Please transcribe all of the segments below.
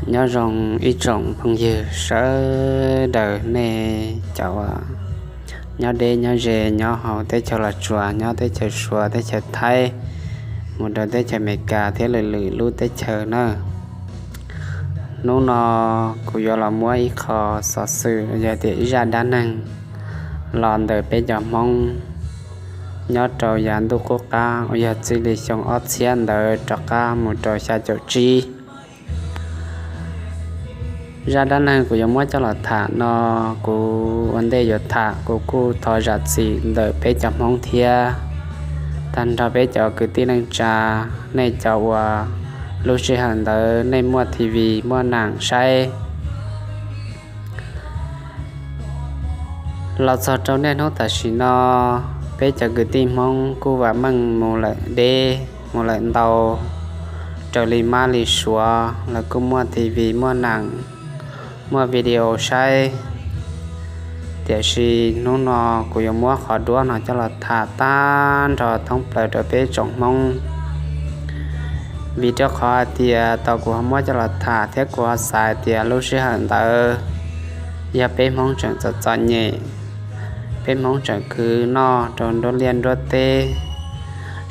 Nyob zoo ib tsoom phooj ywg sawv daws, nej cov uas nyob deb nyob ze, nyob hauv teb chaws Los Tsuas, nyob teb chaws Suav, teb chaws Thaib, mus rau teb chaws Amelikas thiab lwm lwm lub teb chaws na. Hnub no kuv yuav los muab ib qho xov xwm, yog tias ib zaj dab neeg los ntawm peb cov Hmoob nyob rau yav ntuj qub qab uas yog txij li xyoo ob txhiab ntawd rov qab mus rau xya caum tsib. Zaj dab neeg kuv yuav muab coj los tham no, kuv ua ntej yuav tham kuv kuj thov zam txim ntawm peb cov Hmoob thiab tag nrho peb cov kwv tij neej tsa, nej cov uas lub sij hawm ntawd nej muaj T V muaj nam saib. Los txog rau niaj hnub tam sim no, peb cov kwv tij Hmoob kuj vam meej mus lawm deb mus lawm ntau, raws li Mab li Suav lawv kuj muaj T V muaj nam, muaj video saib. Tiam sis hnub no kuv yuav muab qhov duab no coj los tham tag nrho thoob plaws rau peb tsoom Hmoob, vim rau qhov hais tias tau kuv ho muab coj los tham thiab kuv ho xav hais tias lub sij hawm ntawd yog peb Hmoob tseem txom txom nyem, peb Hmoob tseem khwv noj rau nruab liaj nruab teb,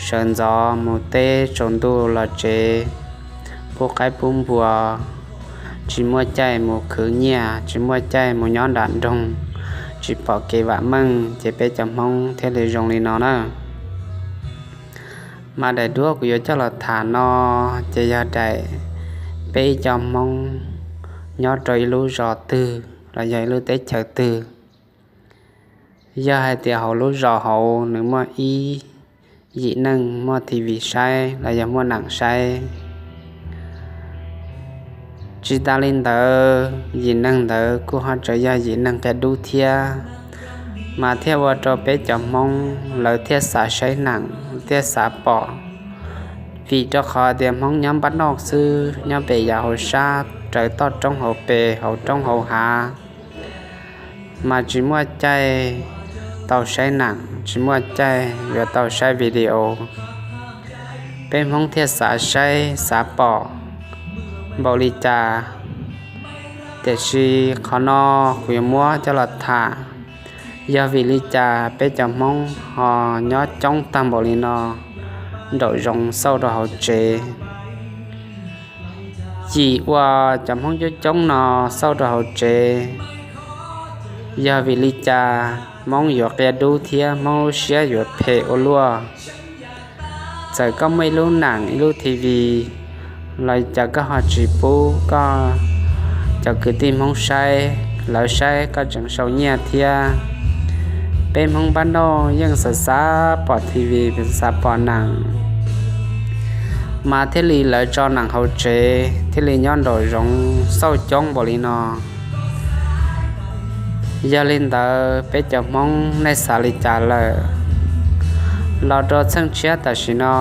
sawv ntxov mus teb tsaus ntuj los tsev, pub qaib pub npua, tsis muaj caij mus khwv nyiaj, tsis muaj caij mus nyob nram nroog, tsis pom kev vam meej, ces peb cov Hmoob thiaj li zoo li no na. Mas daim duab kuv yuav coj los tham no ces yog daim peb ib co Hmoob nyob rau ib lub zos twg los yog ib lub teb chaws twg. Yog hais tias hauv lub zos hauv nws muaj ib yim neeg muaj T V saib los yog muaj nam saib, tsis tas li ntawd yim neeg ntawd kuj ho tseem yog yim neeg qia dub thiab, mas thiaj ua rau peb cov Hmoob lawv thiaj xav saib nam, thiaj xav pom. Vim rau qhov tias Hmoob nyob npab noj xwb, nyob pem yav hauv sab raws toj roob hauv pes hauv roob hauv hav, mas tsis muaj caij tau saib nam, tsis muaj caij yuav tau saib video. Peb Hmoob thiaj xav saib xav pom npaum li cas. Tiam sis qhov no kuv yuav muab coj los tham, yog vim li cas peb cov Hmoob ho nyob coob tag npaum li no nraum zoov xauj rau hauv tsev. Yim uas cov Hmoob coob coob no xauj rau hauv tsev, yog vim li cas Hmoob yuav qia dub thiab Hmoob lub siab yuav phem ua luaj? Txawm koj muaj ib lub nam ib lub T V los cas koj ho tsis pub koj cov kwv tij Hmoob saib, lawv saib koj tseem sau nyiaj thiab. Peb Hmoob npab noj yeej xav xav pom T V, xav pom nam, mas thiaj li lawv tso nam hauv tsev thiaj li nyob nraum zoov xauj coob npaum li no. Yog li ntawd peb cov Hmoob nej xav li cas lawm? Los rau txheej tshiab tam sim no,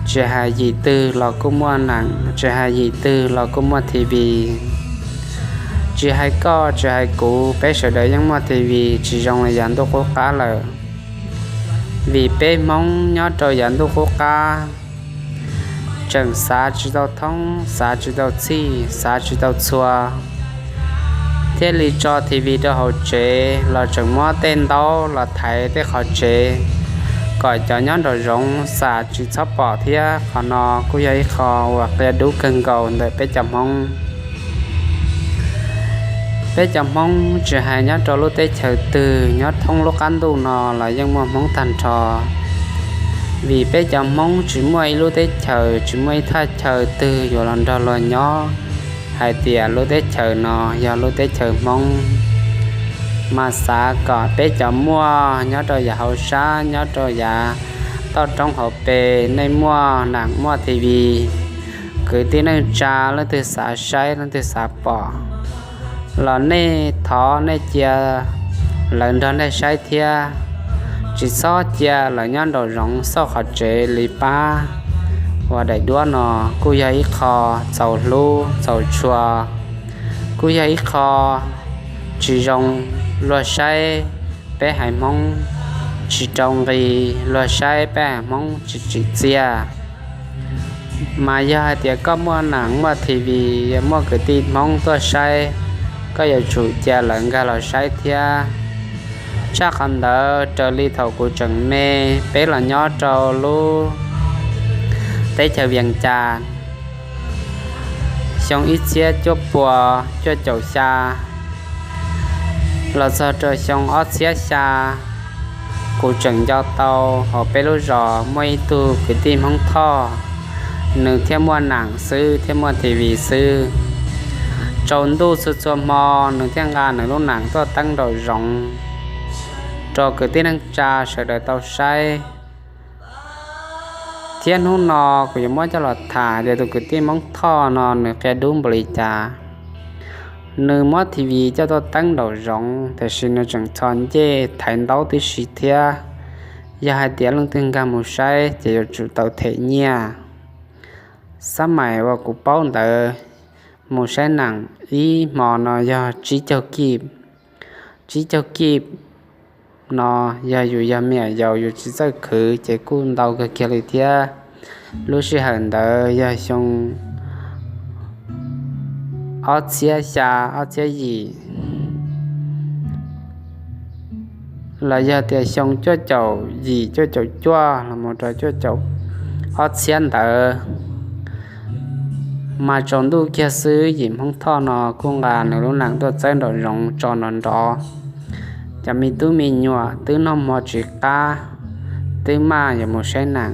tsis hais yim twg los kuj muaj nam, tsis hais yim twg los kuj muaj T V. Tsis hais koj tsis hais kuv, peb sawv daws yeej muaj T V, tsis zoo li yav ntuj qub qab lawm. Vim peb Hmoob nyob rau yav ntuj qub qab tseem xav tsis tau thoob, xav tsis tau txhij, xav tsis tau txhua, thiaj li tso T V rau hauv tsev los tseem muab tej ntaub los thaiv tej qhov tsev kom cov nyob nraum zoov xam tsis txhob pom thiab. Qhov no kuj yog ib qho uas qia dub kawg nkaus ntawm peb cov Hmoob. Peb cov Hmoob tsis hais nyob rau lub teb chaws twg, nyob thoob lub qab ntuj no los yeej muaj Hmoob tag nrho. Vim peb cov Hmoob tsis muaj ib lub teb chaws, tsis muaj ib thaj chaw twg yuav los nrog luag nyob hais tias lub teb chaws no yog lub teb chaws Hmoob. Mas xav kom peb cov muaj nyob rau yav hauv sab, nyob rau yav toj roob hauv pes, nej muaj nam muaj T V, kwv tij neej tsa leej twg xav saib leej twg xav pom los nej thov nej cia lawv nrog nej saib thiab. Tsis txhob cia lawv nyob nraum zoov xauj qhov tsev li pab. Uas daim duab no kuj yog ib qho txaus hlub txaus tshua, kuj yog ib qho tsis zoo. Luag saib peb haiv Hmoob tsis rau nqi, luag saib peb haiv Hmoob tsis tsim txiaj. Mas yog hais tias koj muaj nam muaj T V, muaj kwv tij Hmoob tuaj saib, koj yuav tsum cia lawv nkag los saib thiab. Tshaj qhov ntawd, raws li thaum kuv tseem me, peb los nyob rau lub teb chaws Vias Cas, xyoo ib txhiab cuaj pua cuaj caum xya los txog rau xyoo ob txhiab xya, kuv tseem nco tau hauv peb lub zos muaj ib tug kwv tij Hmoob Thoj, nws thiaj muaj nam xwb thiab muaj T V xwb. Tsaus ntuj txhua txhua hmo nws thiaj nqa nws lub nam tuaj teeb nraum zoov rau kwv tij neej tsa sawv daws tau saib. Thiab hnub no kuv yuav muab coj los tham tias tus kwv tij Hmoob Thoj no nws qia dub npaum li cas. Nws muab T V coj tuaj teeb nraum zoov, tiam sis nws tseem txhos ncej thaiv ntaub tib si thiab. Yog hais tias leej twg nkag mus saib ces yuav tsum tau them nyiaj. Xab mais uas kuv paub ntawd, mus saib nam ib hmo no yog tsib caug kib. Tsib caug kib no yog yus yog me nyuam yaus yus tsis txawj khwv ces kuj ntau kawg kiag li thiab. Lub sij hawm ntawd yog xyoo ob txhiab xya, ob txhiab yim, los yog tias xyoo cuaj caum yim cuaj caum cuaj los mus rau cuaj caum ob txhiab ntawd. Mas tsaus ntuj kiag xwb yim Hmoob Thoj no kuj nqa nws lub nam tuaj txawb nraum zoov tso nrov nrov. Cov me tub me nyuam twb noj hmo tsis qab, twb maj yuav mus saib nam.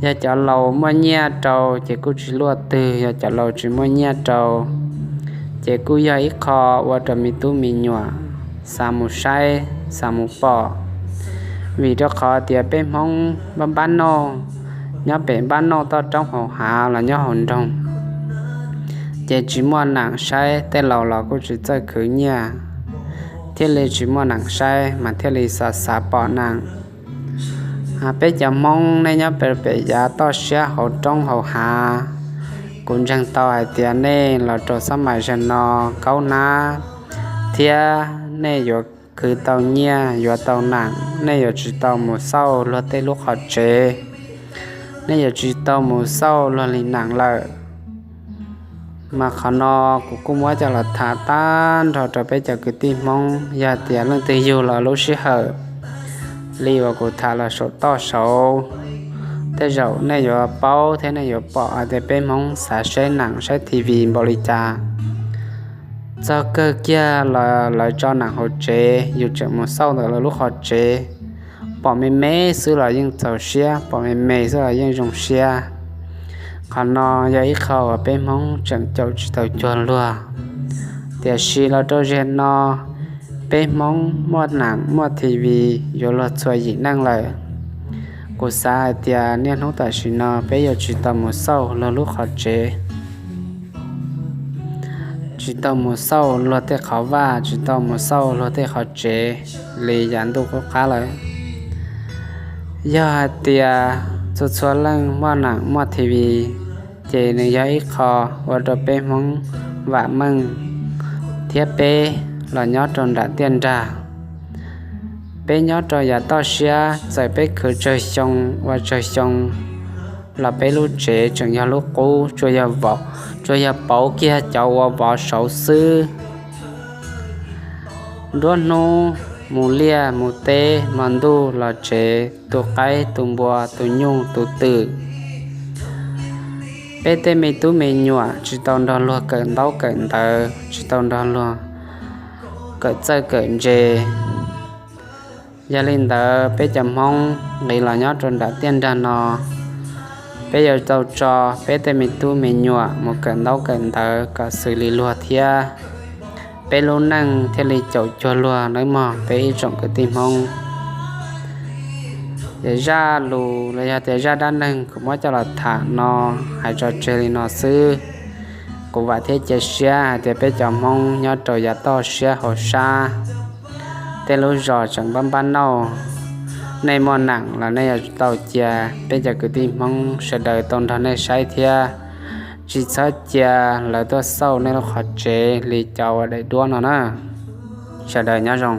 Yog cov laus muaj nyiaj rau ces kuj tsis luaj twg, yog cov laus tsis muaj nyiaj rau ces kuj yog ib qho ua rau me tub me nyuam xav mus saib, xav mus pom. Vim rau qhov tias peb Hmoob npab npab noj, nyob pem npab noj toj roob hauv hav los nyob hauv nroog, ces tsis muaj nam saib, tej laus los kuj tsis txawj khwv nyiaj, thiaj li tsis muaj nam saib mas thiaj li xav xav pom nam. Peb cov Hmoob nej nyob pem yav toj siab hauv roob hauv hav, kuv ntseeg tau hais tias nej los rau xab mais zaum no, kaub nab, thiab nej yuav khwv tau nyiaj yuav tau nam, nej yuav tsis tau mus xauj luag tej lub qhov tsev, nej yuav tsis tau mus xauj luag li nam lawm. Mas qhov no kuv kuj muab coj los tham tag nrho rau peb cov kwv tij Hmoob, yog tias leej twg yug los lub sij hawm li uas kuv tham los saum toj saud, tej zaum nej yuav paub thiab nej yuav pom hais tias peb Hmoob xav saib nam saib T V npaum li cas. Txog kawg kiag los lawv tso nam hauv tsev, yus tseem mus xauj ntawm lawv lub qhov tsev, pom me me xwb los yeej txaus siab, pom me me xwb los yeej zoo siab. Qhov no yog ib qho uas peb Hmoob tseem caum tsis tau cuag luag. Tiam sis los rau zaum no, peb Hmoob muaj nam muaj T V yuav luag txhua yim neej lawm. Kuv xav hais tias niaj hnub tam sim no peb yuav tsis tau mus xauj luag lub qhov tsev, tsis tau mus xauj luag tej qhov vaj, tsis tau mus xauj luag tej qhov tsev li yav ntuj qub qab lawm. Yog hais tias txhua txhua leej muaj nam muaj T V, ces nws yog ib qho ua rau peb Hmoob vam meej thiab peb los nyob rau nram tiaj nrag. Peb nyob rau yav toj siab, txawm peb khwv tsawg xyoo ua tsawg xyoo los peb lub tsev tseem yog lub qub, tsuas yog vov, tsuas yog pauv kiag cov uas vov saud xwb. Nruab hnub mus liaj mus teb, hmo ntuj los tsev tu qaib tu npua tu nyuj tu twm. Peb tej me tub me nyuam tsis tau nrog luag kawm ntaub kawm ntawv, tsis tau nrog luag kawm txawj kawm ntse. Yog li ntawd peb cov Hmoob nqis los nyob rau nram tiaj nrag no, peb yuav tau tso peb tej me tub me nyuam mus kawm ntaub kawm ntawv kom xws li luag thiab, peb lub neej thiaj li caum cuag luag nawb mog peb ib tsoom kwv tij Hmoob. Ces zaj lus los yog tias zaj dab neeg kuv muab coj los tham no hais tso tseg li no xwb. Kuv vam thiab cia siab hais tias peb cov Hmoob nyob rau yav toj siab hauv sab, tej lub zos tseem npab npab nauj, nej muaj nam los nej yuav tau cia peb cov kwv tij Hmoob sawv daws tau nrog nej saib thiab. Tsis txhob cia lawv tuaj xauj nej lub qhov tsev li cov uas daim duab no na. Sawv daws nyob zoo.